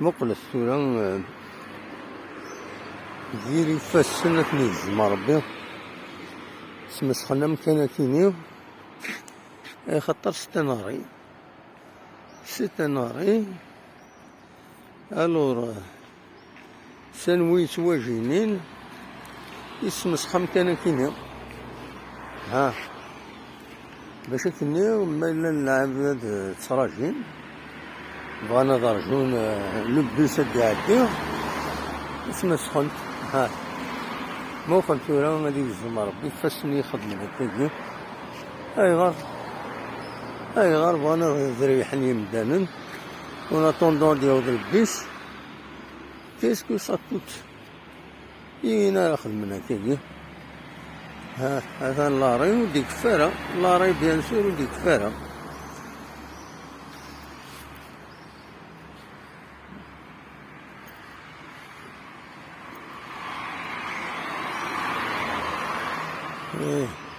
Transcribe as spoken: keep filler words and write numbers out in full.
Muqlet tura, eh, diri ifassen ad ten-igzem Rebbi. Smesxen amkan akini, axaṭer c'est un arrêt. C'est un arrêt. Alors, eh, s anwi yettwajinin, yesmesx amkan akini. Ha. Bac akken-nni, ma llan lɛibad, eh, ttrajin, bɣan ad rjun, eh, le bus ad d-iɛeddi, ad smesxent. Ha. Muqel tura ad igzem Rebbi ifassen i ixedmen akkagi. Ayɣer? Ayɣer bɣan ad d-reyḥen yimdanen en attendant ad yaweḍ le bus? Qu'est-ce que ça coûte? Ihi ara xedmen akkagi. Ha, atan lari ur d-ikeffa ara. Lari, bien sûr, ur d-ikeffa ara. Eh.